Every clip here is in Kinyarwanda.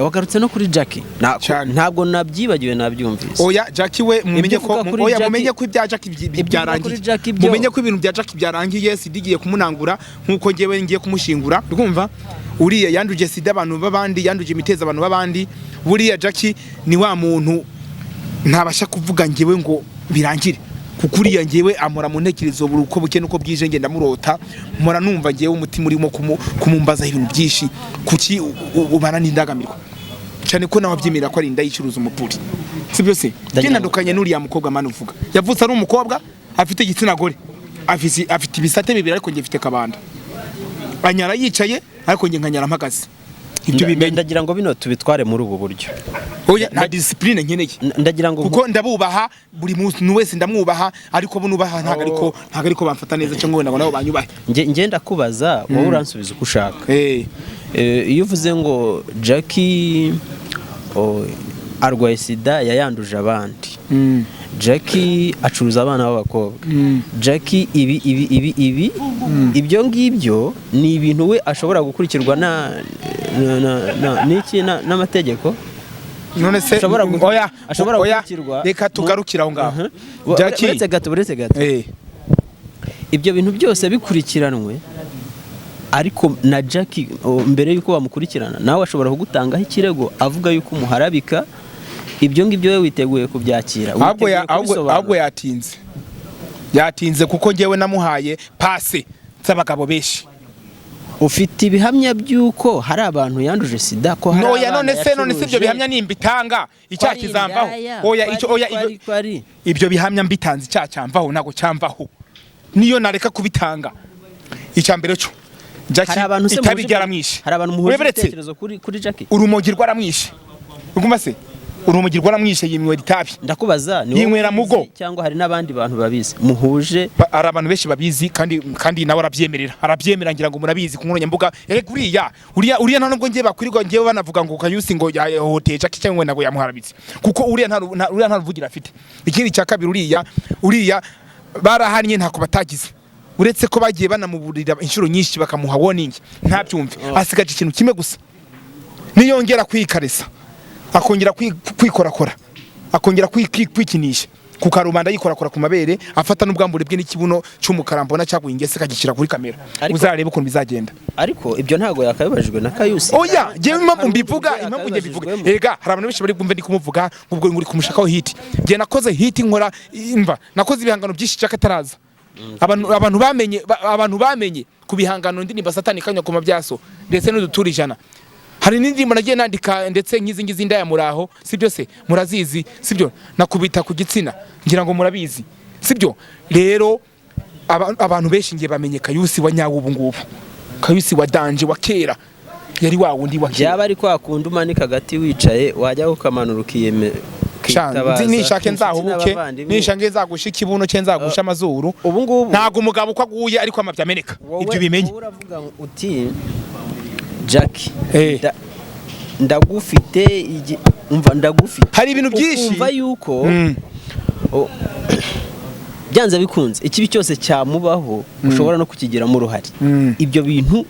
Wagarutse no kuri Jackie. Cyane. Ntabwo nabyibagiwe, nabyumvise. Oya, Jackie we mumenye Ibyo ko uvuga kuri oya, Jackie- mumenye ko ibya Jackie Ibyo uvuga byarangiye. kuri Jackie byo- Mumenye ko ibintu bya Jackie byarangiye. Sida igiye kumunangura nkuko ngewe ngiye kumushingura. Urumva, uriya yanduje sida abantu b'abandi, yanduje imitezi abantu b'abandi. Buriya Jackie ni wa muntu ntabasha kuvuga ngewe ngo birangire, kuko uriya ngewe amora mu ntekerezo buri uko buke nuko bwije. Ngenda murota, mpora numva ngewe umutima urimo kumumbazaho ibintu byinshi. Kuki ubana n'indangamirwa cyane, ko nawe abyemera ko ari inda yicuruza umupuri, sibyo se? Byinandukanye n'uriya mukobwa mani uvuga yavutse ari umukobwa, afite igitsina gore, afite ibisate bibiri, ariko njye mfite kabanda. Anyara yicaye, ariko njye nkanyara mpagaze. Ibyo bimenye. Ndagira ngo bino tubitware muri ubu buryo. Oya, nta discipline nkeneye. Ndagira ngo Kuko ndabubaha, buri muntu wese ndamwubaha, ariko bo nubaha ntabwo ariko bamfata neza cyangwa wenda ngo nabo banyubahe. Nge ndakubaza, wowe uransubiza uko ushaka. Iyo uvuze ngo Jackie, oh, arwaye sida yayanduje abandi, Jackie acuruza abana b'abakobwa, Jackie ibi ibi ibi ibi, ibyo ngibyo ni ibintu we ashobora gukurikirwa na n'iki n'amategeko. None se oya, Ashobora oya, gukurikirwa reka tugarukire aho ngaho. Jackie Uretse gato, uretse gato. Ibyo bintu byose bikurikiranwe, ariko na Jackie, oh, mbere y'uko bamukurikirana nawe ashobora kugutangaho ikirego avuga yuko umuharabika. Ibyo ngibyo we witeguye kubyakira? Ahubwo Witeguye kubisobanura? Ahubwo yatinze, kuko njyewe namuhaye pase z'abagabo benshi. Ufite ibihamya by'uko hari abantu yanduje sida, ko hari Noya, abana none se ibyo yacuruje, bihamya nimbitanga ko icyaha ari kizamvaho? indaya, Oya, ko icyo ari- oya, ko ari- ko ari- ibyo bihamya mbitanze icyaha cyamvaho? Ntabwo cyamvaho niyo nareka kubitanga. Icya mbere cyo, Jackie Hari abantu se itabi muhuje- ryaramwishe. Hari abantu muhuje Uretse ibitekerezo kuri Jackie? Urumogi rwaramwishe, urumva se? Urumogi rwaramwishe, yinywera itabi. Ndakubaza, ni wowe Yinywera ubizi mugo. cyangwa hari n'abandi bantu babizi muhuje? Hari abantu benshi babizi, kandi nawe arabyemerera, arabyemera. Ngira ngo murabizi ku nkoranyambuga. Erega uriya nta nubwo ngiye bakwirirwa ngiye banavuga ngo Kayusi ngo yahohoteye Jackie cyangwa ngo yamuharabitse, kuko uriya nta ruvugira afite. Ikindi cya kabiri, uriya barahannye, ntako batagize, uretse ko bagiye banamuburira inshuro nyinshi, bakamuha warning ntabyumve. Asigaje ikintu kimwe gusa: niyongera kwikarisa, akongera kwikorakora, akongera kwikinisha ku karubanda, yikorakora ku mabere, afata n'ubwambure bwe n'ikibuno cy'umukara mbona cyaguye ingese, akagishyira kuri kamera, uzarebe ukuntu bizagenda. Ariko ibyo ntabwo yakabibajijwe na Kayusi. Oya, njyewe impamvu Hari mbivuga, uburyo impamvu njye mbivuga, yakabibajijwemo. erega hari abantu benshi bari bwumve ndi kumuvuga ubwo nguri kumushakaho hit. Njye nakoze hit, nkora imva, nakoze ibihangano byinshi cyaka ataraza. Abantu bamenye ku bihangano, indirimbo Satani kanywa ku mabyaso ndetse n'udutura 100. Hari n'indirimbo nagiye nandika, ndetse nk'izi ngizi, ndaya muraho, sibyo se? Murazizi, sibyo? Nakubita ku gitsina, ngira ngo murabizi, sibyo? Rero abantu benshi ngiye bamenye Kayusi wa nyawo ubu ngubu. Kayusi wa danger wa kera yari wa wundi wa kera. Byaba ari kwa kundi umanika agati wicaye, wajya ukamanura ukiyeme Sha, ukitabaza nishake inshuti nzahubuke, n'abavandimwe. nishake nzagusha ikibuno cye, nzagusha amazuru. Ubu ngubu Ntabwo umugabo uko aguye ariko amabya ameneka. Ibyo bimenye. Wowe uravuga uti Jackie, ndagufite umva, ndagufite. Hari ibintu byinshi. Ukumva yuko byanze bikunze ikibi cyose cyamubaho ushobora no kukigiramo uruhare. Ibyo bintu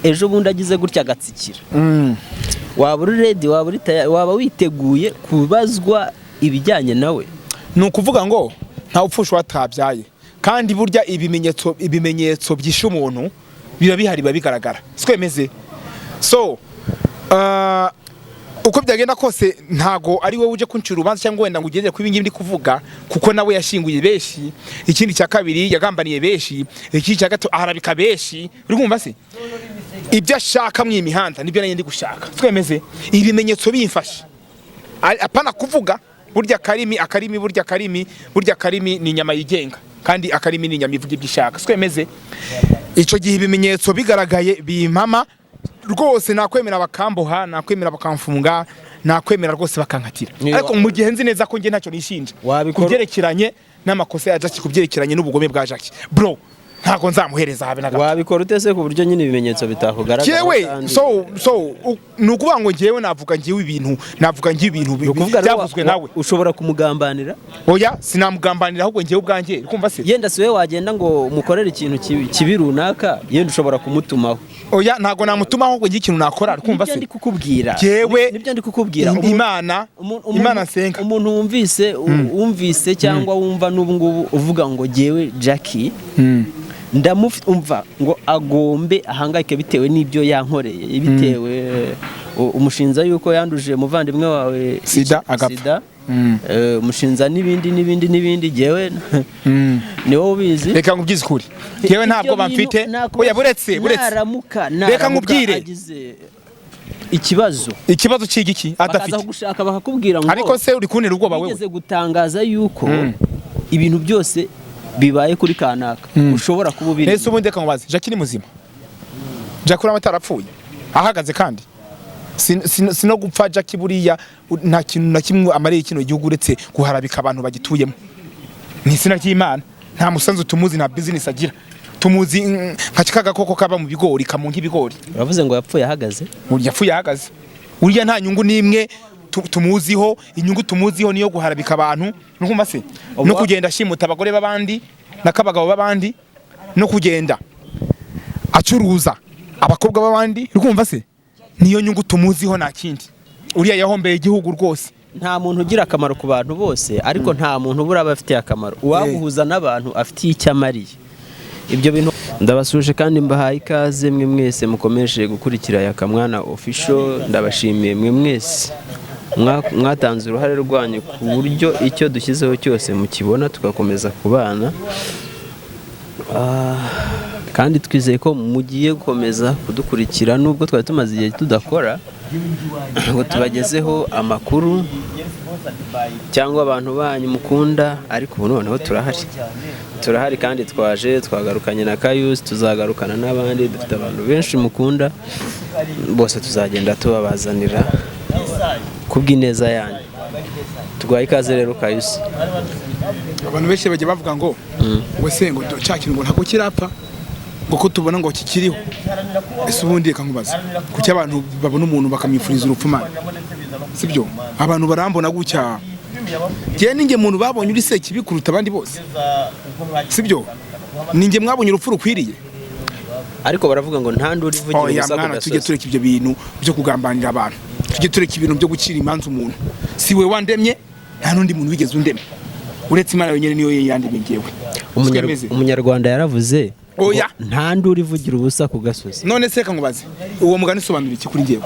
ejo bundi agize gutya agatsikira, waba uri ready, waba uri tayari, waba witeguye kubazwa ibijyanye nawe? Ni ukuvuga ngo ntawe upfusha uwatabyaye, kandi burya ibimenyetso byishe umuntu biba bihari, biba bigaragara, siko bimeze? So uko byagenda kose, ntago ari wowe uje kuncira urubanza cyangwa wenda ngo ugendere kuri ibi ngibi ndi kuvuga, kuko nawe yashinguye benshi. Ikindi cya kabiri, yagambaniye benshi. Ikindi cya gatatu, aharabika benshi. Uri kumva se? Ibyo ashaka mu imihanda nibyo nanjye ndi gushaka. Twemeze ibimenyetso bimfashe. Apana kuvuga. Burya akarimi, akarimi, burya akarimi, burya akarimi ni inyama yigenga, kandi akarimi ni inyama ivuga ibyo ishaka. Twemeze icyo gihe ibimenyetso bigaragaye bimpama rwose, nakwemera bakamboha, nakwemera bakamfunga, nakwemera rwose bakankatira. Ariko mu gihe nzi neza ko njye ntacyo nishinja kubyerekeranye n'amakosa ya Jackie, kubyerekeranye n'ubugome bwa Jackie, bro, ntabwo nzamuhereza habe na gato. Wabikora ute se ku buryo nyine ibimenyetso bitakugaragara? Jewe so ni ukuvuga ngo njyewe navuga njyewe ibintu, navuga njyewe ibintu Ni ukuvuga rero byavuzwe nawe. Ushobora kumugambanira? Oya, sinamugambanira, ahubwo njyewe ubwanjye, kumva se? Yenda si we wagenda ngo umukorere ikintu kibi runaka, yenda ushobora kumutumaho. Oya, ntago namutumaho ngo ngire ikintu nakora, kumva Nibyo se? ndi kukubwira. Jewe Nibyo ndi kukubwira. Imana Imana nsenga. Umuntu wumvise cyangwa wumva n'ubu ngubu uvuga ngo jyewe Jackie ndamufite, umva ngo agombe ahangayike bitewe n'ibyo yankoreye, bitewe umushinza yuko yanduje umuvandimwe wawe Sida, agapfa. Sida. Umushinza n'ibindi n'ibindi n'ibindi, jyewe ni wowe ubizi. Reka nkubwize ukuri, jewe ntabwo Ibyo bintu bamfite. Oya, buretse, buretse. Naramuka Reka naramuka nkubwire. agize ikibazo, Ikibazo cy'igiki bakaza adafite? kugushaka bakakubwira ngo Ariko se uri kuntera ubwoba wewe? wigeze gutangaza yuko ibintu byose bibaye kuri kanaka ushobora kuba ubiri. Nese ubundi reka nkubaze, Jackie ni muzima? Jackie uraba atarapfuye ahagaze, kandi si no gupfa. Jackie buriya nta kintu na kimwe amariye kino gihugu uretse guharabika abantu bagituyemo. Ni izina ry'Imana, nta musanzu tumuzi, nta business agira. Tumuzi nka ka gakoko kaba mu bigori, kamunka ibigori. Uravuze ngo yapfuye ahagaze? Burya yapfuye ahagaze. Uriya nta nyungu n'imwe tumuziho. Inyungu tumuziho niyo guharabika abantu, nukumva se, no kugenda ashimuta abagore b'abandi n'akabagabo b'abandi, no kugenda acuruza abakobwa b'abandi, urumva se, niyo nyungu tumuziho, nta kindi. Uriya yahombeye igihugu rwose. Nta muntu ugira akamaro ku bantu bose, ariko nta muntu ubura aba afitiye akamaro. Uwaguhuza n'abantu afitiye icyo amariye, ibyo bintu. Ndabasuje kandi mbahaye ikaze mwe mwese mukomeje gukurikira Yakamwana Official. Ndabashimiye mwe mwese mwatanze uruhare rwanyu ku buryo icyo dushyizeho cyose mukibona, tugakomeza kubana. Kandi twizeye ko mugiye gukomeza kudukurikira nubwo twari tumaze igihe tudakora ngo tubagezeho amakuru cyangwa abantu banyu mukunda, ariko ubu noneho turahari, turahari kandi twaje twagarukanye na Kayusi, tuzagarukana n'abandi. Dufite abantu benshi mukunda, bose tuzagenda tubabazanira kubw'ineza yanyu. Tuguhaye ikaze rero, Kayusi. Abantu benshi bajya bavuga ngo se ngo cya kintu ngo ntabwo kirapfa, ngo ko tubona ngo kikiriho. Ese ubundi reka nkubaze, kuki abantu babona umuntu bakamwifuriza urupfu? Mana, sibyo? Abantu barambona gutya, njyewe ninjye muntu babonye uri sekibi kuruta abandi bose, sibyo? Ninjye mwabonye urupfu rukwiriye. Ariko baravuga ngo nta nduru ivugira Oya ubusa ku mwana, tujye gasozi. tureka ibyo bintu byo kugambanira abantu, tujye tureka ibintu byo gucira imanza umuntu. Si we wandemye, nta n'undi muntu wigeze undemye uretse Imana yonyine, niyo yandemye njyewe. Twemeze. Umunyarwanda yaravuze ngo Oya. nta nduru ivugira ubusa ku gasozi. None se reka nkubaze, uwo mugani usobanura iki kuri njyewe?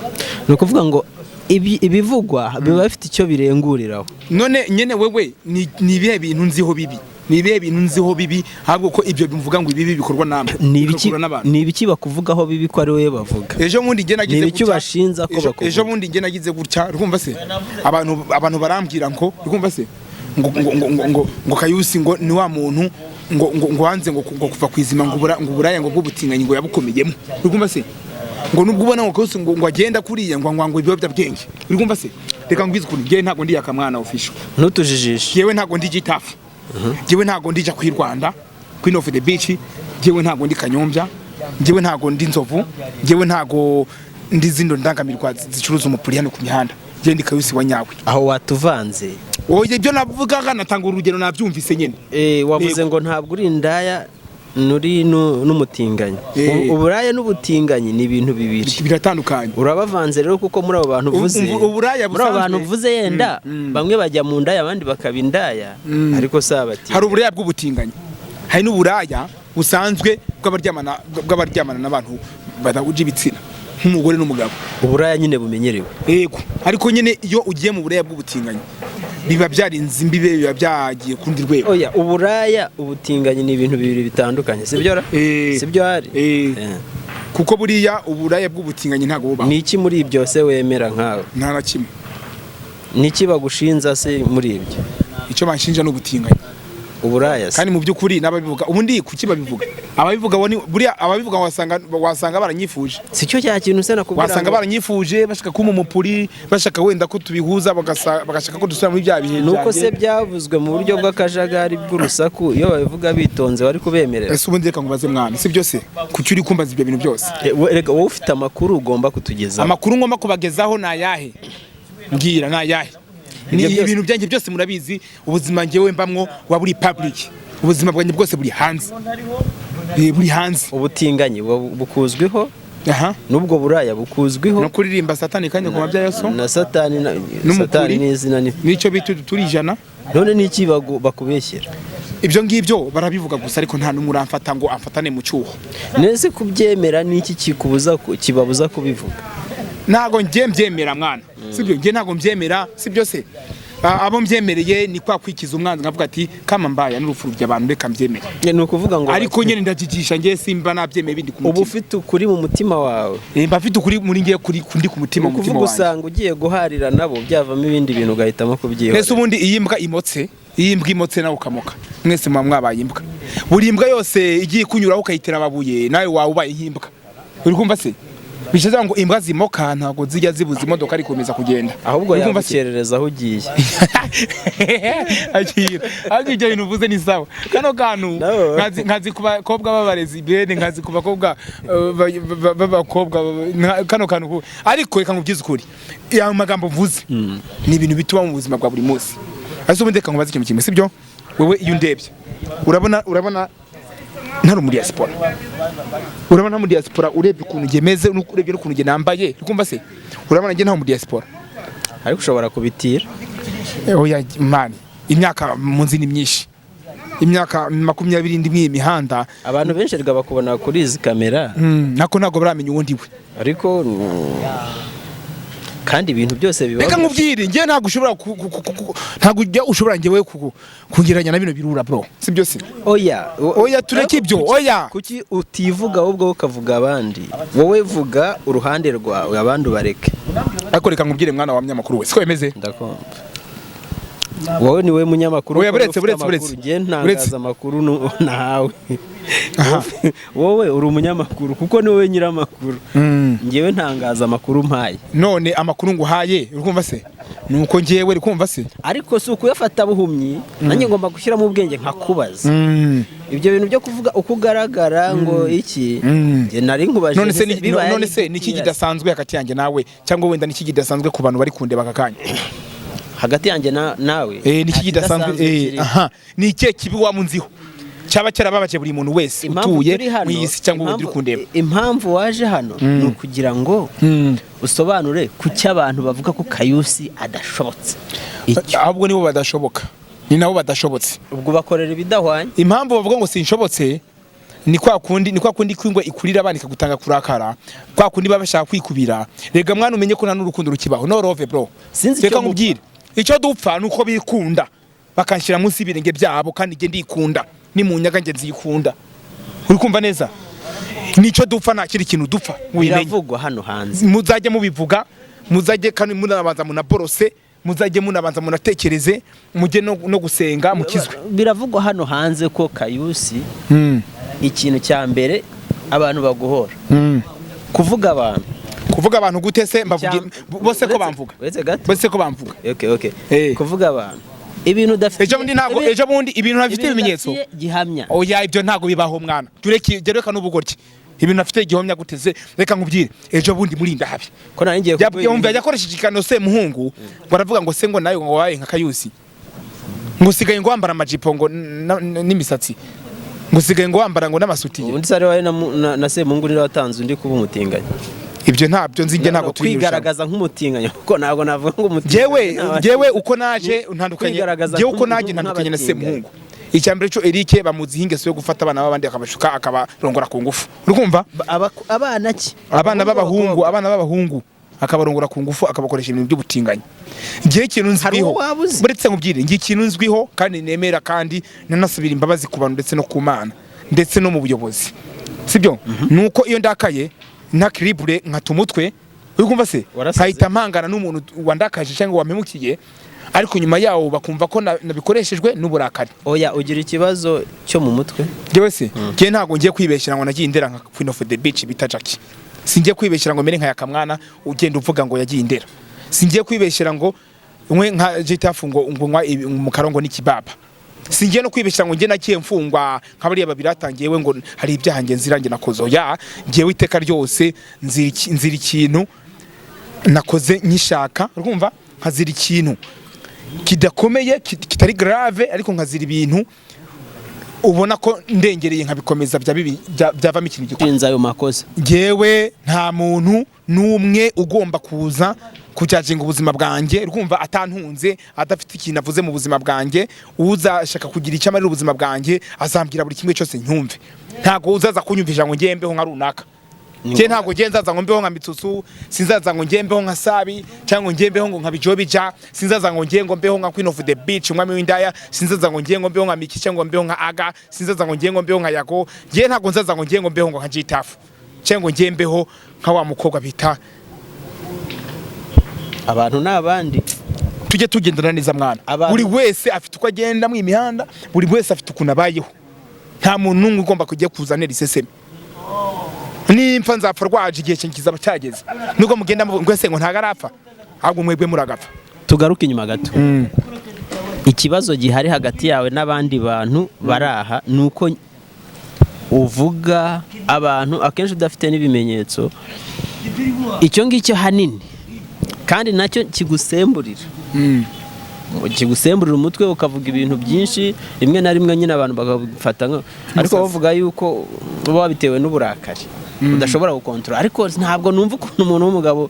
Ni ukuvuga ngo ibivugwa biba bifite icyo birenguriraho. None nyene wewe ni ibihe bintu nziho bibi? Ni ibihe bintu nziho bibi ahubwo ko ibyo bivuga ngo ibibi bikorwa namwe, Ni ibiki? bigakorwa n'abantu? Ni ibiki bakuvugaho bibi ko ari wowe bavuga? Ejo bundi njye nagize Ni ibiki gutya- ubashinza ko bakuvuga? Ejo bundi njye nagize gutya, urumva se, abantu barambwira ngo, urumva se, ngo Kayusi ngo ni wa muntu ngo wanze ngo kuva ku izima, ngo uburaya ngo bw'ubutinganyi ngo yabukomeyemo, urumva se, ngo nubwo ubona ngo Kayusi ngo agenda kuriya ngo ibiyobyabwenge, urumva se. Reka ngwize ukuntu njye ntabwo ndi Yakamwana Official. Ntutujijishe. Njyewe ntabwo ndi Gitafu, njyewe ntabwo ndijya ku Rwanda Queen of the Beach, njyewe ntabwo ndi Kanyombya, njyewe ntabwo ndi Nzovu, njyewe ntabwo ndi zino ndangamirwa zicuruza umupuri hano ku mihanda. Njyewe ndi Kayusi wa nyawe. Aho watuvanze. Oya, ibyo navugaga natanga urugero, nabyumvise nyine. Wavuze ngo ntabwo uri indaya nuri n'umutinganyi. Uburaya n'ubutinganyi ni ibintu bibiri. Biratandukanye. Urabavanze rero, kuko muri abo bantu uvuze, Uburaya muri abo busanzwe. bantu uvuze, yenda bamwe bajya mu ndaya abandi bakaba indaya, ariko si abati. Hari uburaya bw'ubutinganyi, hari n'uburaya busanzwe bw'abaryamana n'abantu badahuje ibitsina, nk'umugore n'umugabo. Uburaya nyine bumenyerewe. Yego, ariko nyine iyo ugiye mu buraya bw'ubutinganyi biba byarinze imbibe, biba byagiye ku rundi rwego. Oya, uburaya, ubutinganyi ni ibintu bibiri bitandukanye, sibyo ra? Sibyo hari? Eh. Kuko buriya uburaya bw'ubutinganyi ntabwo bubaho. Ni iki muri ibyo se wemera nkawe? Nta na kimwe. Ni iki bagushinza se muri ibyo? Icyo banshinja ni ubutinganyi. Uburaya se? Kandi mu by'ukuri n'ababivuga, ubundi kuki babivuga? Ababivuga bo buriya ababivuga wasanga baranyifuje. Si cyo cya kintu se nakubwira Wasanga baranyifuje, bashaka kuma umupuri, bashaka wenda ko tubihuza, bagashaka ko dusubira muri bya bihe Nuko se byanjye. byavuzwe mu buryo bw'akajagari bw'urusaku, iyo babivuga bitonze wari kubemerera? Ese ubundi reka nkubaze mwana, si byose, kuki uri kumbaza ibyo bintu byose? Reka, wowe ufite amakuru ugomba kutugezaho. Amakuru ngomba kubagezaho ni ayahe? Mbwira, ni ayahe? Ni Ibyo byose- ibintu byanjye byose murabizi. Ubuzima njyewe mbamwo buba buri public, ubuzima bwanjye bwose buri hanze. Buri hanze. Ubutinganyi bukuzwiho. Aha. N'ubwo buraya bukuzwiho. No kuririmba satani kanya ku mabya yaso. Na satani N'umukuri. Satani n'izina ni N'icyo bita turi 100. None n'iki bakubeshyera? Ibyo ngibyo barabivuga gusa, ariko nta n'umwe uramfata ngo amfatane mu cyuho. Nese kubyemera n'iki kikubuza kibabuza kubivuga? Ntago njye mbyemera, mwana, sibyo? Njye ntago mbyemera, sibyo se? Abo mbyemereye ni kwa kwikiza umwanzi, nkavuga ati kama mbaya n'urupfu abantu, reka mbyemere. Ni ukuvuga ngo Ariko nyine ndajigisha, njye simba nabyemeye bindi ku uba mutima. Ufite ukuri mu mutima wawe. Mba mfite ukuri muri ngiye kuri kundi ku mutima, Ni mu mutima ukuvuga wanjye. usanga ugiye guharira nabo byavamo ibindi bintu, ugahitamo Mbese kubyihorera. ubundi iyi mbwa imotse, iyi mbwa imotse nawe ukamoka, mwese muba mwabaye imbwa. Buri mbwa yose igiye kunyuraho ukayitera amabuye, nawe waba ubaye nk'imbwa. Uri kumva se? Bishize ngo imbwa zimoka ntabwo zijya zibuza imodoka ariko ikomeza kugenda. Ahubwo Uri kumva se? yagukerereza aho ugiye. Akira, ariko ibyo bintu uvuze ni sawa, kano kantu. No. Nkazi ku bakobwa b'abarezi bene, nkazi ku bakobwa b'abakobwa kano kantu ariko reka nkubwize ukuri, ya magambo mvuze ni ibintu bituma mu buzima bwa buri munsi. Ariko ubundi reka nkubaze ikintu kimwe, sibyo? Wewe iyo undebye urabona ntari muri diaspora? Urabona muri diaspora, urebye ukuntu njye meze, urebye n'ukuntu njye nambaye, uri kumva se, urabona njye ntaho mu diaspora? Ariko ushobora kubitira. Oya man, imyaka mu nzi ni myinshi, imyaka 20 ndi mw'iyi mihanda. Abantu benshi erega bakubona kuri izi kamera. Nako ntabwo baramenya uwundi we. Ariko kandi ibintu byose biba Reka nkubwire, njye ntabwo ushobora ntabwo ujya ushobora njyewe kungereranya na bino birura, bro, sibyo se? Oya. Oya, tureke ibyo, oya. Kuki utivuga ahubwo ukavuga abandi? Wowe vuga uruhande rwawe, abandi ubareke. Ariko reka nkubwire, mwana wa munyamakuru we, siko bimeze? Ndakumva, wowe ni we munyamakuru Oya, kuko buretse, ufite buretse, amakuru. buretse. Njye Buretse. ntangaza amakuru nahawe. Wowe uri umunyamakuru kuko ni wowe nyiramakuru. Njyewe ntangaza amakuru mpaye. None amakuru nguhaye, uri kumva se, nuko njyewe, uri kumva se? Ariko si ukuyafata buhumyi, nanjye ngomba gushyiramo ubwenge nkakubaza. Ibyo bintu byo kuvuga uko ugaragara ngo iki, njye nari nkubajije None se nti bibaye none ari se niki ibyo kidasanzwe hagati yanjye nawe, cyangwa wenda niki kidasanzwe ku bantu bari kundeba aka kanya? Hagati yanjye nawe? Niki Nta kidasanzwe? kidasanzwe kirimo. Aha, ni ikihe kibi wamunziho cyaba cyarababaje buri muntu wese Impamvu utuye turi hano, mu iyi si cyangwa ubundi uri kundeba? Impamvu waje hano ni ukugira ngo usobanure ku cyo abantu bavuga ko Kayusi adashobotse. Icyo Ahubwo nibo badashoboka, ni nabo badashobotse. Ubwo bakorera ibidahwanye. Impamvu bavuga ngo sinshobotse ni kwa kundi kwingwa ikurira abana ikagutanga kurakara, kwa kundi baba bashaka kwikubira. Rega mwana, umenye ko nta n'urukundo rukibaho, no love, bro. Sinzi Reka icyo nkubwire, icyo dupfa ni uko bikunda bakanshyira munsi y'ibirenge byabo, kandi njye ndikunda, ni mu nyaga njye nzikunda. Uri kumva neza? Nicyo dupfa, nta kindi kintu dupfa, wimenye. Biravugwa hano hanze. Muzajye mubivuga, muzajye kandi munabanza munaborose, muzajye munabanza munatekereze, mujye no gusenga mukizwe. Biravugwa hano hanze ko Kayusi, ikintu cya mbere abantu baguhora kuvuga abantu. Kuvuga abantu gute se? Mbavuge bose ko bamvuga? Uretse gato. Bose ko bamvuga? Okay. Kuvuga abantu ibintu udafite Ejo bundi ntabwo, ejo bundi ibintu ntafite ibimenyetso. Gihamya. Oya, ibyo ntabwo bibaho, mwana, tureke reka n'ubugoryi. Ibintu afite igihomya guteze? Reka nkubwire, ejo bundi muri ndahabi Ko nari ngiye kuguha yumva yakoresheje ikiganiro Semuhungu, ngo aravuga ngo se ngo nawe ngo wabaye nka Kayusi, ngo usigaye ngo wambara amajipo ngo n'imisatsi, ngo usigaye ngo wambara ngo n'amasutiye. Ubundi se ari wowe na Semungu niwe watanze undi kuba umutinganyi? Ibyo ntabyo nzi njye, ntabwo turi mu irushanwa. Kwigaragaza nk'umutinganyi, kuko ntabwo navuga ngo umutinganyi. Jewe uko naje ntandukanye Kwigaragaza jewe uko naje ntandukanye na nk'abatinganyi. Semuhungu. Icya mbere cyo, Eric bamuziho ingeso yo gufata abana b'abandi akabashuka, akabarongora ku ngufu, uri kumva? Abana ki? Abana b'abahungu. Abakobwa? Abana b'abahungu akabarongora ku ngufu, akabakoresha ibintu by'ubutinganyi. Ngiye ikintu nzwiho, Hari uwo waba uzi? buretse nkubwire, ngiye ikintu nzwiho kandi nemera kandi nanasubira imbabazi ku bantu ndetse no ku Mana ndetse no mu buyobozi, sibyo? Nuko iyo ndakaye nta kiribure nkata umutwe, uri kumva se? Warasaze? Nkahita mpangana n'umuntu wandakaje cyangwa wampemukiye, ariko nyuma yawo bakumva ko nabikoreshejwe n'uburakari. Oya, ugira ikibazo cyo mu mutwe? Njyewe se, njyewe ntabwo ngiye kwibeshyira ngo nagiye indera nka Queen of the Beach bita Jackie. Singiye kwibeshyira ngo mere nka Yakamwana ugenda uvuga ngo yagiye indera. Singiye kwibeshyira ngo nkwe nka Gitafu ngo nywa mu karongo n'ikibaba. Singiye no kwibeshyira ngo njye nagiye mfungwa nka bariya babiri hatangiye we, ngo hari ibyaha nge nzirange nakoze. Oya, njyewe iteka ryose nzira ikintu nakoze nkishaka, urumva, nkazira ikintu kidakomeye, kitari grave, ariko nkazira ibintu. Ubona ko ndengereye nkabikomeza byavamo ikintu gikomeye. Ushinze ayo makosa. Njyewe nta muntu n'umwe ugomba kuza kujajinga ubuzima bwanjye, rwumva atantunze, adafite ikintu avuze mu buzima bwanjye. Uzashaka kugira icyo amarira ubuzima bwanjye azambwira buri kimwe cyose ncyumve. Ntabwo uzaza kunyumvisha ngo ngiye mbeho nka runaka. Njye ntabwo ngiye nzaza ngo mbeho nka Mitsutsu, sinzaza ngo ngiye mbeho nka Sabi, cyangwa ngo ngiye mbeho ngo nka Bijobija, sinzaza ngo ngiye ngo mbeho nka Queen of the Beach, umwami w'indaya, sinzaza ngo ngiye ngo mbeho nka Miki, cyangwa ngo mbeho nka Aga, sinzaza ngo ngiye ngo mbeho nka Yago. Ngiye ntabwo nzaza ngo ngiye ngo mbeho ngo nka Gitafu, cyangwa ngo ngiye mbeho nka wa mukobwa bita Abantu ni abandi. Tujye tugendana neza, mwana. Buri wese afite uko agenda mu imihanda, buri wese afite ukuntu abayeho. Nta muntu n'umwe ugomba kujya kuzanira iseseme. Nimpfa nzapfa rwaje, igihe cye kizaba cyageze. Nubwo mugenda muvuga ngo ese ngo ntago arapfa, ahubwo mwebwe muragapfa. Tugaruke inyuma gato. Ikibazo gihari hagati yawe n'abandi bantu bari aha ni uko uvuga abantu akenshi udafite n'ibimenyetso. Icyo ngicyo hanini kandi nacyo kigusemburira umutwe, ukavuga ibintu byinshi, rimwe na rimwe nyine abantu bakabifata ariko bavuga yuko uba wabitewe n'uburakari udashobora gukontorora. Ariko ntabwo numva ukuntu umuntu w'umugabo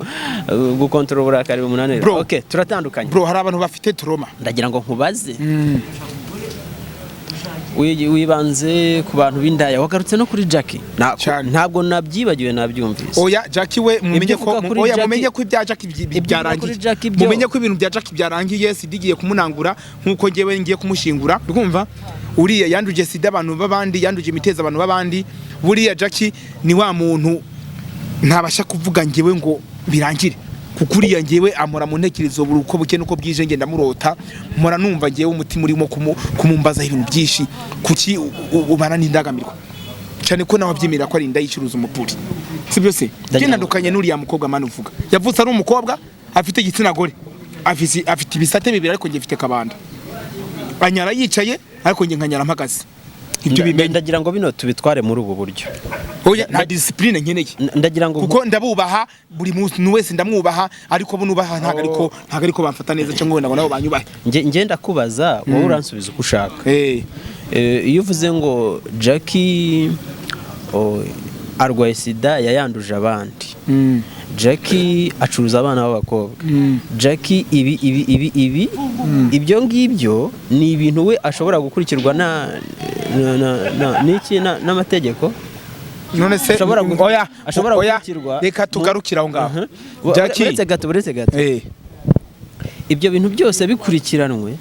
gukontorora uburakari bimunanira. Bro. Okay, turatandukanye. Bro, hari abantu bafite trauma. Ndagira ngo nkubaze. Wibanze ku bantu b'indaya, wagarutse no kuri Jackie. Cyane. Ntabwo nabyibagiwe, nabyumvise. Oya, Jackie we mumenye Ibyo ko uvuga kuri oya, Jackie- mumenye ko ibya Jackie Ibyo uvuga byarangiye. kuri Jackie byo- Mumenye ko ibintu bya Jackie byarangiye. Sida igiye kumunangura nkuko ngewe ngiye kumushingura. Urumva, uriya yanduje sida abantu b'abandi, yanduje imitezi abantu b'abandi. Buriya Jackie ni wa muntu ntabasha kuvuga ngewe ngo birangire, kuko uriya ngewe amora mu ntekerezo buri uko buke nuko bwije, ngenda murota, mpora numva ngewe umutima urimo kumumbazaho ibintu byinshi. Kuki ubana n'indangamirwa cyane ko nawe abyemera ko ari inda yicuruza umupuri, sibyo se? Ndagira ngo- Ntandukanye n'uriya mukobwa mani uvuga yavutse ari umukobwa, afite igitsina gore, afite ibisate bibiri, ariko njye mfite kabanda. Anyara yicaye, ariko njye nkanyara mpagaze. Ibyo bimenye. Ndagira ngo bino tubitware muri ubu buryo. Oya, nta discipline nkeneye. Ndagira ngo Kuko ndabubaha, buri muntu wese ndamwubaha, ariko bo nubaha ntabwo ariko bamfata neza cyangwa wenda ngo nabo banyubahe. Nge ndakubaza, wowe uransubiza uko ushaka. Iyo uvuze ngo Jackie arwaye sida yayanduje abandi, Jackie acuruza abana b'abakobwa, Jackie ibi ibi ibi ibi, ibyo ngibyo ni ibintu we ashobora gukurikirwa na n'iki n'amategeko. None se oya, Ashobora oya, gukurikirwa reka tugarukire aho ngaho. Jackie Uretse gato, uretse gato. Ibyo bintu byose bikurikiranwe,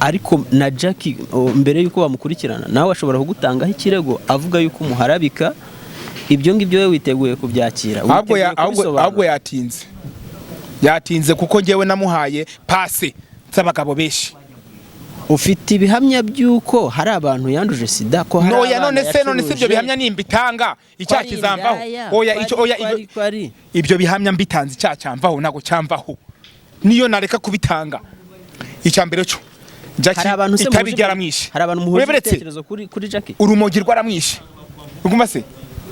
ariko na Jackie mbere y'uko bamukurikirana nawe ashobora kugutangaho ikirego avuga yuko umuharabika. Ibyo ngibyo we witeguye kubyakira? Ahubwo Witeguye kubisobanura? Ahubwo yatinze kuko njyewe namuhaye pase z'abagabo benshi. Ufite ibihamya by'uko hari abantu yanduje sida, ko hari Noya, abana none se ibyo yacuruje, bihamya nimba itanga ko icyaha ari kizamvaho? indaya, Oya, ko icyo ari- oya, ko ari- ko ari- ibyo bihamya mbitanze icyaha cyamvaho? Ntabwo cyamvaho niyo nareka kubitanga. Icya mbere cyo Jackie Hari abantu se itabi muhuje ryaramwishe. Hari abantu muhuje Uretse ibitekerezo kuri Jackie? Urumogi rwaramwishe, ugumva se?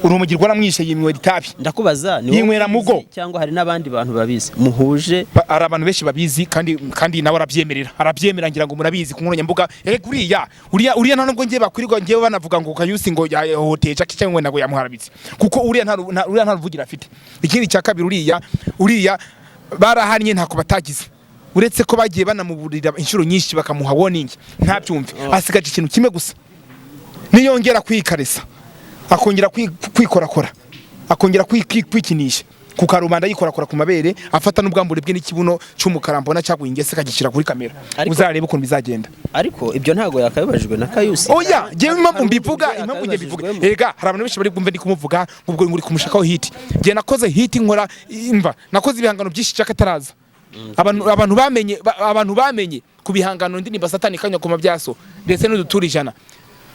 Urumogi rwaramwishe, yinywera itabi. Ndakubaza, ni wowe Yinywera ubizi mugo. cyangwa hari n'abandi bantu babizi muhuje? Hari abantu benshi babizi, kandi nawe arabyemerera, arabyemera. Ngira ngo murabizi ku nkoranyambuga. Erega uriya nta nubwo ngiye bakwirirwa ngiye banavuga ngo Kayusi ngo yahohoteye Jackie cyangwa ngo yamuharabitse, kuko uriya nta ruvugira afite. Ikindi cya kabiri, uriya barahannye ntako batagize, uretse ko bagiye banamuburira inshuro nyinshi bakamuha warning ntabyumve. Asigaje ikintu kimwe gusa: niyongera kwikarisa, akongera kwikorakora, akongera kwikinisha ku karubanda, yikorakora ku mabere, afata n'ubwambure bwe n'ikibuno cy'umukara mbona cyaguye ingese akagishyira kuri kamera, uzarebe ukuntu bizagenda. Ariko ibyo ntabwo yakabibajijwe na Kayusi. Oya, njyewe impamvu Hari mbivuga, uburyo impamvu njye mbivuga, yakabibajijwemo. erega hari abantu benshi bari bwumve ndi kumuvuga ubwo ngo uri kumushakaho hit. Njye nakoze hit, nkora imva, nakoze ibihangano byinshi cyaka ataraza. Abantu bamenye ku bihangano indirimbo Satani kanywa ku mabyaso ndetse n'udutura ijana.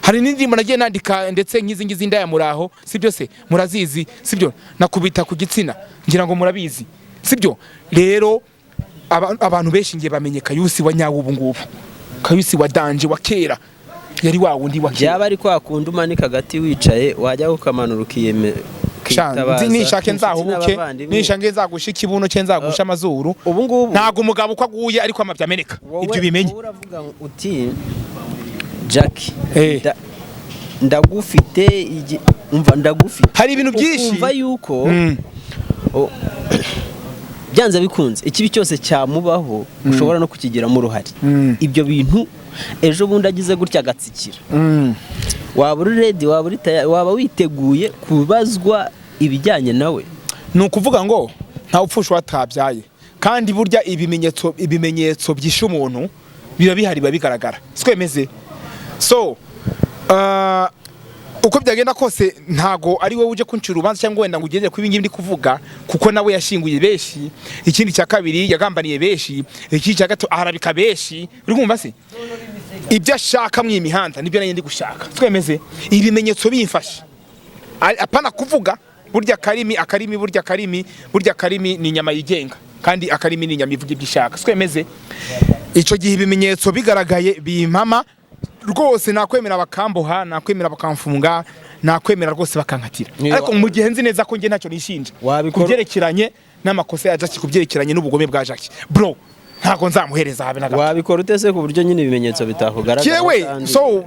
Hari n'indirimbo nagiye nandika ndetse nk'izi ngizi, ndaya muraho, sibyo se? Murazizi, sibyo? Nakubita ku gitsina, ngira ngo murabizi, sibyo? Rero abantu benshi ngiye bamenye Kayusi wa nyawo ubu ngubu. Kayusi wa danger wa kera yari wa wundi wa kera. Byaba ari kwa kundi umanika agati wicaye, wajya ukamanura ukiyeme Sha, ukitabaza nishake inshuti nzahubuke, n'abavandimwe. nishake nzagusha ikibuno cye, nzagusha amazuru. Ubu ngubu Ntabwo umugabo uko aguye ariko amabya ameneka. Ibyo bimenye. Wowe uravuga uti Jackie, Eh. ndagufite umva, ndagufite. Hari ibintu byinshi. Ukumva yuko byanze bikunze ikibi cyose cyamubaho ushobora no kukigiramo uruhare. Ibyo bintu, ejo bundi agize gutya agatsikira, waba uri ready, waba uri tayari, waba witeguye kubazwa ibijyanye nawe? Ni ukuvuga ngo ntawe upfusha uwatabyaye, kandi burya ibimenyetso byishe umuntu biba bihari, biba bigaragara, siko bimeze? So uko byagenda kose, ntago ari wowe uje kuncira urubanza cyangwa wenda ngo ugendere ku ibingibi ndi kuvuga, kuko nawe yashyinguye benshi. Ikindi cya kabiri, yagambaniye benshi. Ikindi cya gatatu, aharabika benshi. Uri kumva se? Ibyo ashaka mu imihanda nibyo nanjye ndi gushaka, twemeze ibimenyetso bimfashe. Apana kuvuga. Burya akarimi, akarimi, burya akarimi, burya akarimi ni inyama yigenga, kandi akarimi ni inyama ivuga ibyo ishaka, twemeze. Icyo gihe ibimenyetso bigaragaye bimpama rwose, nakwemera bakamboha, nakwemera bakamfunga, nakwemera rwose bakankatira. Ariko mu gihe nzi neza ko njye ntacyo nishinja kubyerekeranye n'amakosa ya Jackie, kubyerekeranye n'ubugome bwa Jackie, bro, ntabwo nzamuhereza habe na gato. Wabikora ute se ku buryo nyine ibimenyetso bitakugaragara? Jewe, so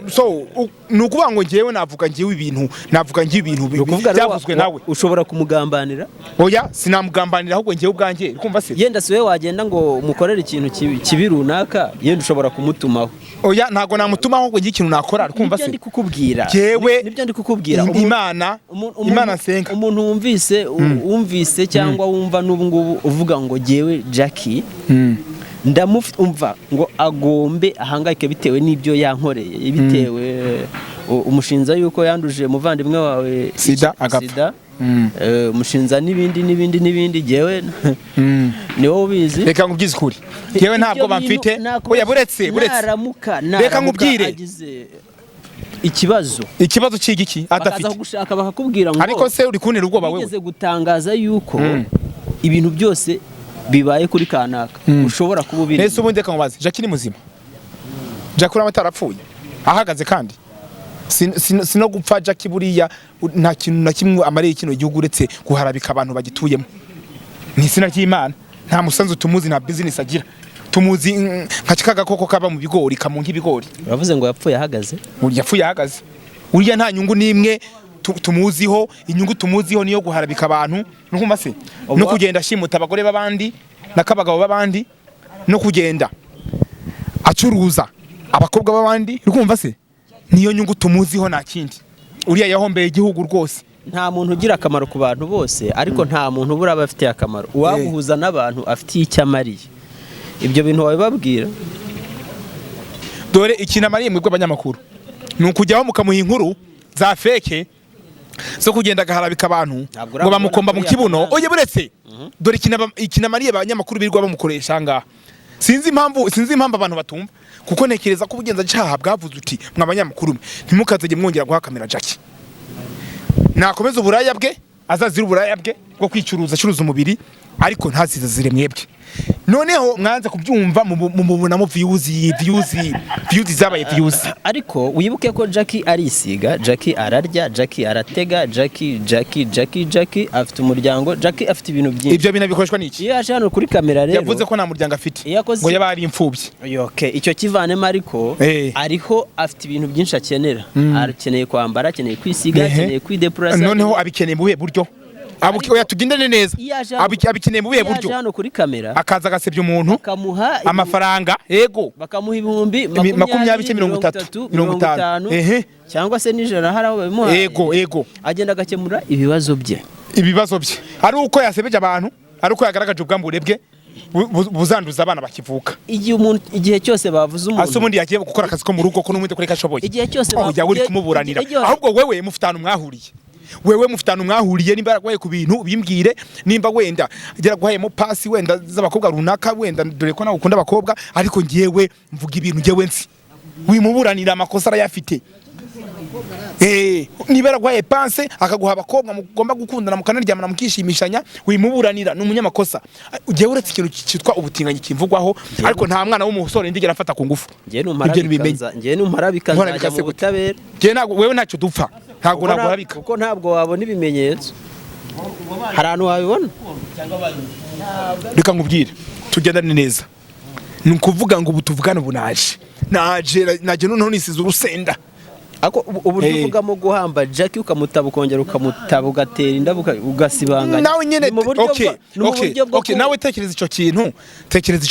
ni ukuvuga ngo njyewe navuga njyewe ibintu, navuga njyewe ibintu Ni ukuvuga rero byavuzwe nawe. Ushobora kumugambanira? Oya, sinamugambanira, ahubwo njyewe ubwanjye, uri kumva se? Yenda si wowe wagenda ngo umukorere ikintu kibi runaka, yenda ushobora kumutumaho. Oya, ntabwo namutuma, ahubwo njye ikintu nakora, uri kumva Nibyo se? ndi kukubwira. Jewe Nibyo ndi kukubwira. Imana, Imana nsenga. Umuntu wumvise cyangwa wumva n'ubu ngubu uvuga ngo jyewe Jackie ndamufite, umva ngo agombe ahangayike bitewe n'ibyo yankoreye, bitewe umushinza yuko yanduje umuvandimwe wawe Sida, agapfa. Sida. Umushinza n'ibindi n'ibindi n'ibindi, jyewe ni wowe ubizi. Reka nkubwize ukuri, njyewe ntabwo Ibyo bintu bamfite. Oya, buretse, buretse. Naramuka Reka naramuka nkubwire. agize ikibazo, Ikibazo cy'igiki bakaza adafite? kugushaka bakakubwira ngo Ariko se uri kuntera ubwoba wewe? wigeze gutangaza yuko ibintu byose bibaye kuri kanaka ushobora kuba ubiri. Nese ubundi reka nkubaze, Jackie ni muzima? Jackie uraba atarapfuye ahagaze, kandi si no gupfa. Jackie buriya nta kintu na kimwe amariye kino gihugu uretse guharabika abantu bagituyemo. Ni izina ry'Imana, nta musanzu tumuzi, nta business agira. Tumuzi nka ka gakoko kaba mu bigori, kamunka ibigori. Uravuze ngo yapfuye ahagaze? Burya yapfuye ahagaze. Uriya nta nyungu n'imwe tumuziho. Inyungu tumuziho niyo guharabika abantu, nukumva se? No kugenda ashimuta abagore b'abandi n'akabagabo b'abandi, no kugenda acuruza abakobwa b'abandi, urikumva se? Niyo nyungu tumuziho, nta kindi. Uriya yahombeye igihugu rwose. Nta muntu ugira akamaro ku bantu bose, ariko nta muntu ubura aba afitiye akamaro. Uwaguhuza n'abantu afitiye icyo amariye, ibyo bintu wabibabwira? Dore ikintu amariye mwebwe abanyamakuru ni ukujyaho mukamuha inkuru za fake zo kugenda agaharabika abantu Ntabwo ngo uramubona bamukomba mu kuri kibuno. ya Oye, buretse. Dore ikintu amariye abanyamakuru birirwa bamukoresha ngaha, sinzi impamvu abantu batumva, kuko ntekereza ko ubugenzacyaha bwavuze uti: "Mwa banyamakuru mwe, ntimukazajye mwongera guha kamera Jackie." Nakomeza uburaya bwe, azazira uburaya bwe bwo kwicuruza, acuruza umubiri, ariko ntazizazire mwebwe. Noneho mwanze kubyumva, mumubonamo views, views, views, zabaye views. Ariko wibuke ko Jackie arisiga, Jackie ararya, Jackie aratega, Jackie, Jackie, Jackie, Jackie afite umuryango, Jackie afite ibintu byinshi. Ibyo bintu bikoreshwa n'iki? Iyo yaje hano kuri kamera rero, Yavuze ko nta muryango afite. Iyo akoze- Ngo yaba ari imfubyi. Okay, icyo kivanemo, ariko ariho afite ibintu byinshi akenera. Akeneye kwambara, akeneye kwisiga, akeneye kwidepurasa. Noneho abikeneye mu buhe buryo? Oya, tugendane neza. Iyo aje hano- Abikeneye mu buhe iyo aje buryo? hano kuri kamera, Akaza agasebya umuntu, bakamuha amafaranga, yego. Bakamuha ibihumbi 20, 30, 50, 50, cyangwa se n'ijana, hari aho babimuhaye. Yego, yego. Agenda agakemura ibibazo bye. Ibibazo bye ari uko yasebeje abantu, ari uko yagaragaje ubwambure bwe buzanduza abana bakivuka. Igihe umuntu, igihe cyose bavuze Ase umuntu, ubundi yagiye gukora akazi ko mu rugo, ko n'ubundi kureka ashoboye? Igihe cyose Oh, jya uri kumuburanira. Ahubwo wewe mufite ahantu mwahuriye, wewe mufite ahantu mwahuriye. Nimba yaraguhaye ku bintu, bimbwire. Nimba wenda yaraguhayemo pasi wenda z'abakobwa runaka, wenda dore ko nawe ukunda abakobwa, ariko ngewe mvuga ibintu ngewe nzi. Wimuburanira, amakosa arayafite. Niba yaraguhaye panse, akaguha abakobwa mugomba gukundana, mukanaryamana, mukishimishanya, wimuburanira, ni umunyamakosa. Ugiye uretse ikintu cyitwa ubutinganyi kimvugwaho, ariko nta mwana w'umusore ndigera afata ku ngufu. Njyewe Ibyo nibimenye. Njyewe numparabika Nkurabika nzajya mu se gute? butabera. Njyewe ntabwo, wewe ntacyo dupfa, ntabwo naguharabika. Kuko ntabwo wabona ibimenyetso, hari ahantu wabibona. Reka nkubwire, tugendane neza. Ni ukuvuga ngo ubu tuvugane, ubu naje Naje, naje noneho nisize urusenda. Ako uburyo Eh. uvugamo guhamba Jackie, ukamutaba, ukongera ukamutaba, ugatera indabo, ugasibanganya. Nawe nyine. Ni mu buryo okay ni mu okay buryo bwo okay nawe tekereza icyo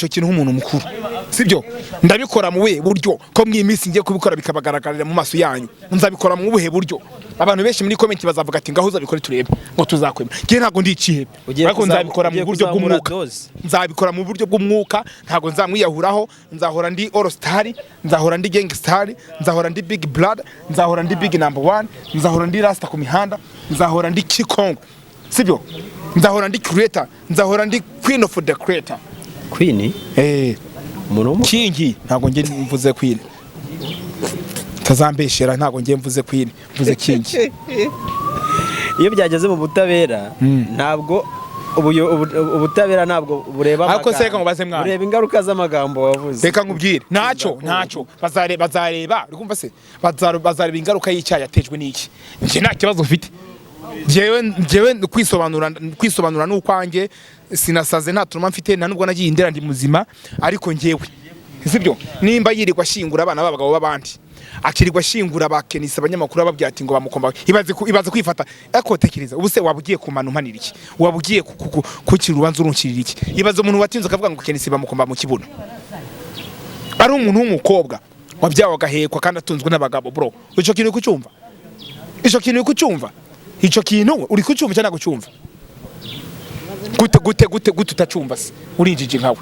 kintu nk'umuntu mukuru, sibyo? Ndabikora mu buhe buryo ko mu iyi minsi ngiye kubikora bikabagaragarira mu maso yanyu? Nzabikora mu buhe buryo? Abantu benshi muri comment bazavuga ati: "Ngaho uzabikore turebe ngo tuzakwema." Ngiye ntabwo ndi ikihebe, Ugiye ariko nzabikora mu ugiye buryo kuzamura bw'umwuka. dose. Nzabikora mu buryo bw'umwuka, ntabwo nzamwiyahuraho. Nzahora ndi all star, nzahora ndi gang star, nzahora ndi big brother, nzahora ndi big number one, nzahora ndi rasta ku mihanda, nzahora ndi Kikong, sibyo? Nzahora ndi creator, nzahora ndi queen of the creator. Queen? Eh. Umuntu King, ntabwo ngiye mvuze queen, tazambeshera. Ntabwo ngiye mvuze queen, mvuze king. Iyo byageze mu butabera, ntabwo ubutabera ntabwo bureba Ariko se amagambo. Reka nkubaze mwana. Bureba ingaruka z'amagambo wavuze. Reka nkubwire, ntacyo bazareba, uri kumva se? Bazareba ingaruka y'icyaha yatejwe n'iki. Njye nta kibazo mfite. Njyewe kwisobanura ni ukwanjye. Sinasaze, nta trauma mfite, nta nubwo nagiye indera, ndi muzima. Ariko njyewe, sibyo, nimba yirirwa ashyingura abana b'abagabo b'abandi, akirirwa ashyingura ba Kenisi, abanyamakuru bababwira ati ngo bamukomba, ibaze kwifata. Ariko tekereza, ubu se waba ugiye kumana umpanira iki? Waba ugiye kucira urubanza uruncirira iki? Ibaze umuntu watinze akavuga ngo Kenisi bamukomba mu kibuno, ari umuntu w'umukobwa wabyawe agahekwa kandi atunzwe n'abagabo. Bro, icyo kintu uri kucyumva? Icyo kintu uri kucyumva? Icyo kintu uri kucyumva cyangwa ntabwo? Gute, gute, gute, gute utacyumva se? Uri injiji nkawe,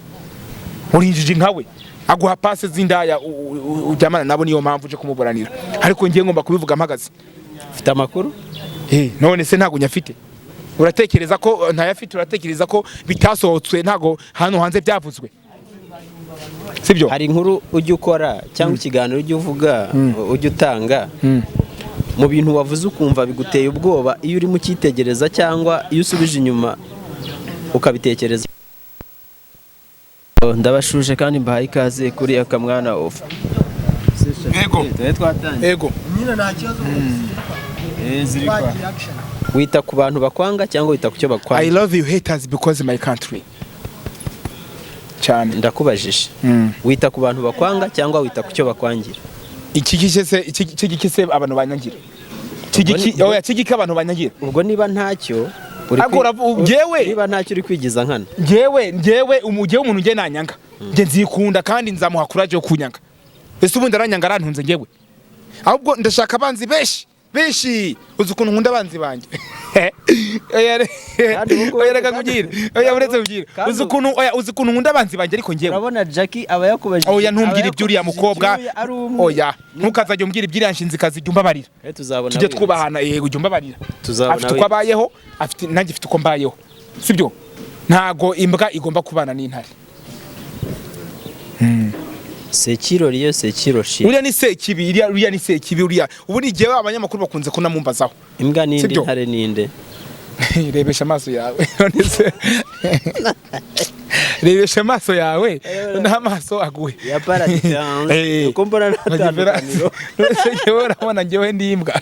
uri injiji nkawe. Aguha pase z'indaya uryamana nabo, niyo mpamvu uje kumuburanira. Ariko ngiye ngomba kubivuga mpagaze. Ufite amakuru? Eh, none se ntabwo nyafite? Uratekereza ko ntayafite? Uratekereza ko bitasohotswe? Ntabwo hano hanze byavuzwe, sibyo? Hari inkuru ujya ukora cyangwa ikiganiro ujya uvuga, ujya utanga, mu bintu wavuze ukumva biguteye ubwoba iyo urimo ukitegereza cyangwa iyo usubije inyuma ukabitekereza. Ndabashuje kandi mbahaye ikaze kuri Akamwana Ofu. Yego. Twatangiye. Yego. Nyine nta kibazo. Wita ku bantu bakwanga cyangwa wita ku cyo I bakwanga? love you haters because my country cyane. Ndakubajije, wita ku bantu bakwanga cyangwa wita ku cyo bakwangira? Iki gike se, iki gike se abantu banyangira? Iki giki? Oya, iki gike abantu banyangira? Ubwo niba ntacyo uri Ariko njyewe- niba ntacyo uri kwigiza nkana. Njyewe njyewe umuntu njye nanyanga, njye nzikunda kandi nzamuha courage yo kunyanga. Ese ubundi aranyanga arantunze? Njyewe ahubwo ndashaka abanzi benshi benshi. Uzi ukuntu nkunda abanzi banjye? Oya, Kandi ubu ngubu- oya, reka nkubwire. Oya, uretse nkubwire. Kandi Uzi ukuntu, oya, uzi ukuntu nkunda abanzi banjye? Ariko njyewe Urabona Jackie aba yakubajije, Oya, ntumbwire aba iby'uriya yakubajije mukobwa. iby'uriya ari umwe. Oya, ntukazajya umbwira iby'iriya nshinzikazi, jya umbabarira. Eh, tuzabona Tujye wirutse. twubahana. Yego, jya umbabarira. Tuzabona Afite uko wirutse. abayeho, afite nanjye mfite uko mbayeho, sibyo? Ntago imbwa igomba kubana n'intare. Sekirori iyo sekiroshi. Uriya ni sekibi, uriya ni sekibi uriya. Ubu ni igihe abanyamakuru bakunze kunamumbazaho. Imbwa ninde? Sibyo? Intare ninde? Rebesha amaso yawe. None se rebesha amaso yawe n'amaso aguhe. Ya para différence. Eh. Uko mbona nta tandukaniro. None se njyewe urabona njyewe ndi imbwa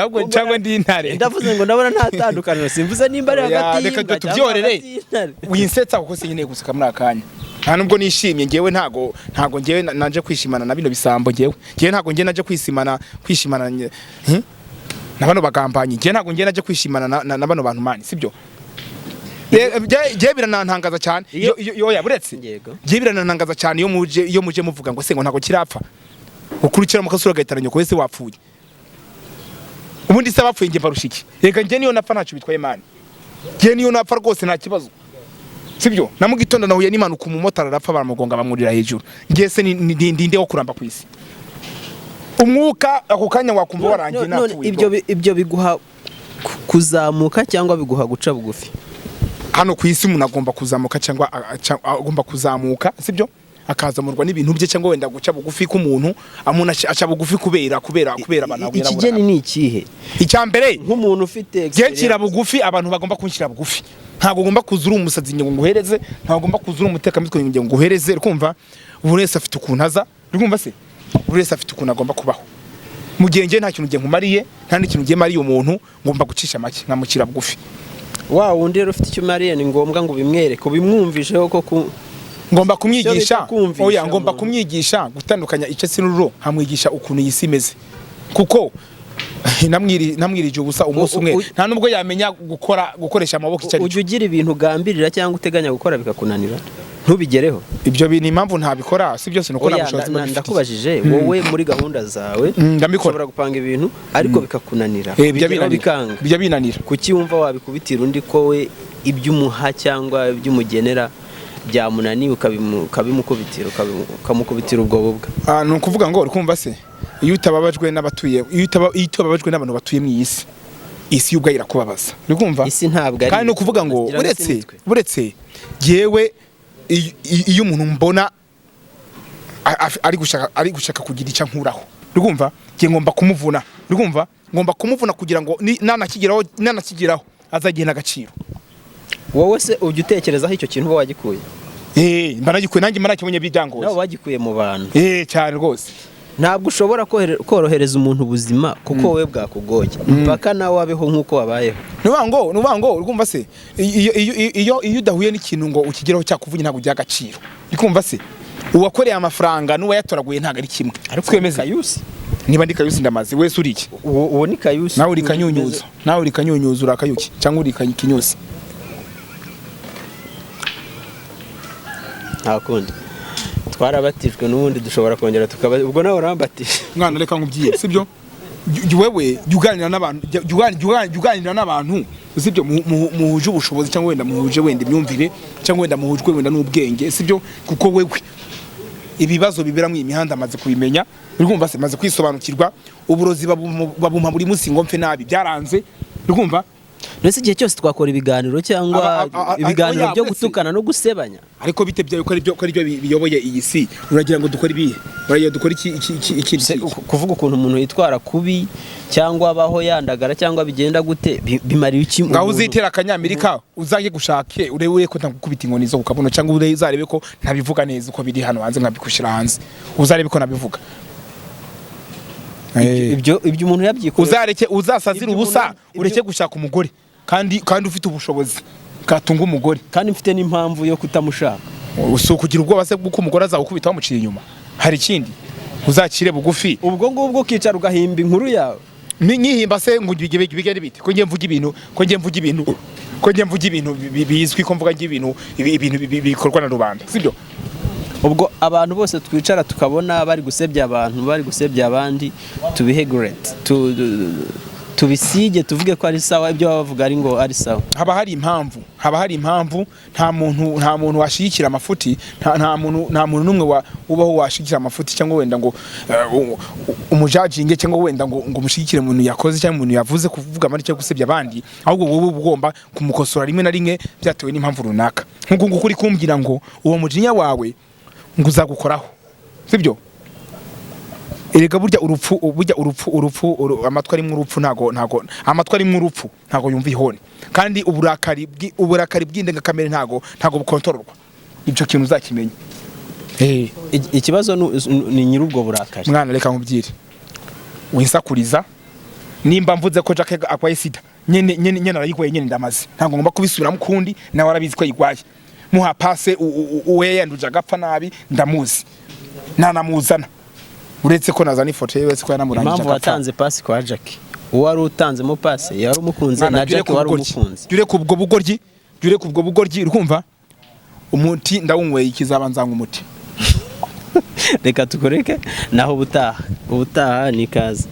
ahubwo cyangwa ndi intare? Ndavuze ngo ndabona nta tandukaniro, simvuze nimba ari Oya, hagati reka y'imbwa cyangwa tubyorere. hagati y'intare. Winsetsa kuko sinkeneye guseka muri aka kanya, nta nubwo nishimye. Njyewe ntago njyewe naje kwishimana na bino bisambo. Njyewe ntago njyewe naje kwishimana na bano bagambanyi. Njyewe ntago njyewe naje kwishimana na bano bantu, man, sibyo? Njyewe biranantangaza cyane. Oya, buretse. Yego. Njyewe biranantangaza cyane iyo muje muvuga ngo se ngo ntago kirapfa, ukurikira mukasura gahitana nyoko wese wapfuye. Ubundi se abapfuye njye mbarusha iki? Reka njye niyo napfa ntacyo bitwaye, man. Njye niyo napfa rwose nta kibazo, sibyo? Na mu gitondo nahuye n'impanuka, umumotari arapfa, baramugonga bamurira hejuru. Njye se ndinde wo kuramba ku isi? Umwuka ako kanya wakumva warangiye None napfuye. ibyo Bro. Ibyo biguha kuzamuka cyangwa biguha guca bugufi? Hano ku isi umuntu agomba kuzamuka cyangwa agomba kuzamuka, sibyo? Akazamurwa n'ibintu bye cyangwa wenda guca bugufi k'umuntu. Umuntu aca bugufi kubera abantu ahura Ikigeni ni ikihe? Icya mbere, Nk'umuntu ufite njye nshyira experience. bugufi abantu bagomba kunshyira bugufi. Ntabwo ugomba kuza uri umusazi ngo nguhereze, ntabwo ugomba kuza uri umutekamitwe ngo nguhereze. Uri kumva, buri wese afite ukuntu aza. Uri kumva se, buri wese afite ukuntu agomba kubaho. Mu gihe njye nta kintu ngiye nkumariye, nta n'ikintu ngiye mariye umuntu, ngomba gucisha make nkamushyira bugufi. Wa wundi rero ufite icyo umariye, ni ngombwa ngo ubimwereke, ubimwumvisheho ko Ngomba kumwigisha. Icyo bita kumvisha Oya, ngomba umuntu. kumwigisha gutandukanya icyatsi n'ururo, nkamwigisha ukuntu iyi si imeze, kuko namwirije ubusa umunsi umwe, nta nubwo yamenya gukora, gukoresha amaboko icyo ari cyo. Ujya ugira ibintu ugambirira cyangwa uteganya gukora bikakunanira ntubigereho? Ibyo bintu impamvu ntabikora si byose, nuko nta Oya, bushobozi mba mbifitiye. Ndakubajije wowe, muri gahunda zawe, Ndabikora. ushobora gupanga ibintu ariko bikakunanira, Eh, bijya kubigeraho binanira. bikanga. Bijya binanira. Kuki wumva wabikubitira undi, ko we ibyo umuha cyangwa ibyo umugenera byamunaniye, ukabimukubitira, ukamukubitira ubwo bubwa? Ah, ni ukuvuga ngo, uri kumva se, iyo utababajwe n'abatuye, iyo utababajwe n'abantu batuye mu iyi si, isi ubwayo irakubabaza, uri kumva? Isi ntabwo ari Kandi ni ukuvuga ngo ngira ngo isi uretse ni twe. Uretse yewe, iyo umuntu mbona ari gushaka kugira icyo ankuraho, uri kumva, ngiye ngomba kumuvuna, uri kumva, ngomba kumuvuna kugira ngo nanakigeraho azagenda agaciro. Wowe se ujya utekerezaho icyo kintu uba wagikuye? Eh, mba nagikuye, nanjye mba nakibonye byangoye. Nawe wagikuye mu bantu? Eh, cyane rwose. Ntabwo ushobora korohereza umuntu ubuzima kuko wowe bwakugoye, mpaka nawe wabeho nk'uko wabayeho. Ni ukuvuga ngo urumva se, iyo udahuye n'ikintu ngo ukigeraho cyakuvuye, ntabwo ugira agaciro, uri kumva se? Uwakoreye amafaranga n'uwayatoraguye ntabwo ari kimwe. Twemeze? Kayusi. Niba ndi Kayusi ndamaze, wese uri iki? Uwo ni Kayusi. Nawe uri Kanyunyuza, nawe uri Kanyunyuza, uri akayuki cyangwa uri Kinyusi? Nta kundi, twarabatijwe n'ubundi dushobora kongera tukaba, ubwo nawe urambatije. Mwana, reka nkubwiye, sibyo? Wewe jya uganira n'abantu, jya uganira n'abantu, sibyo, muhuje ubushobozi cyangwa wenda muhuje wenda imyumvire cyangwa wenda muhujwe wenda n'ubwenge, sibyo? Kuko wewe ibibazo bibera mu iyi mihanda amaze kubimenya, uri kumva se, maze kwisobanukirwa. Uburozi babumpa buri munsi ngo mpfe nabi, byaranze, uri kumva? Mbese igihe cyose twakora ibiganiro cyangwa ibiganiro Oya, byo uretse- gutukana no gusebanya? Ariko bite byawe ko ari byo biyoboye iyi si? Uragira ngo dukore ibihe? Uragira dukore iki iki iki? Se, kuvuga ukuntu umuntu yitwara kubi cyangwa abaho yandagara cyangwa bigenda gute, bimariye iki Ngaho umuntu? uzitera akanyamerika, uzajye gushake urebe ko ntagukubita inkoni zo kukabuno, cyangwa uzarebe ko ntabivuga neza uko biri hano hanze, nkabikushira hanze, uzarebe ko nabivuga. Ibyo umuntu yabyikoreye. Uzareke uzasazira Ibyo ubusa, ureke gushaka umugore kandi ufite ubushobozi bwatunga umugore. Kandi mfite n'impamvu yo kutamushaka. Si ukugira ubwoba se bw'uko umugore azagukubita wamuciye inyuma? Hari ikindi, uzakire bugufi. Ubwo ngubwo ukicara ugahimba inkuru yawe? Nyihimba se ngo bigere bite, ko ngiye mvuga ibintu, ko ngiye mvuga ibintu bizwi, ko mvuga ibintu bikorwa na rubanda, sibyo? Ubwo abantu bose twicara tukabona bari gusebya abantu, bari gusebya abandi, tubihe great, tubisige, tuvuge ko ari sawa, ibyo baba bavuga ari ngo ari sawa? Haba hari impamvu, haba hari impamvu. Nta muntu washyigikira amafuti, nta muntu n'umwe ubaho washyigikira amafuti cyangwa wenda ngo umujajinge cyangwa wenda ngo umushyigikire umuntu yakoze cyangwa umuntu yavuze, kuvuga amari cyangwa gusebya abandi. Ahubwo wowe uba ugomba kumukosora rimwe na rimwe byatewe n'impamvu runaka, nk'uko nguko uri kumbwira ngo uwo mujinya wawe ngo uzagukoraho, sibyo? Erega burya urupfu, burya urupfu urupfu amatwi arimo urupfu ntago amatwi arimo urupfu ntago yumva ihoni. Kandi uburakari bw'indengakamere ntago bukontororwa. Ibyo kintu uzakimenya. Ikibazo ni nyir'ubwo burakari. Mwana, reka nkubwire, winsakuriza. Nimba mvuze ko Jack akwaye sida, nyene nyene nyene arayigwaye nyene, ndamaze, ntabwo ngomba kubisubiramo ukundi. Nawe arabizi ko ayigwaye, muha pase uwe yanduje agapfa nabi, ndamuzi, ntanamuzana, uretse ko nazana ifoto ye wese ko yanamurangije Impamvu agapfa. watanze pasi kwa Jackie, uwo wari utanzemo pasi yari umukunze Mwana, na jya Jackie ureka wari ubugoryi. umukunze. Jya ureka ubwo bugoryi, jya ureka ubwo bugoryi, uri kumva? Umuti ndawunyweye, ikizaba nzanywa umuti. Reka tukureke, naho ubutaha, ubutaha ni ikaze.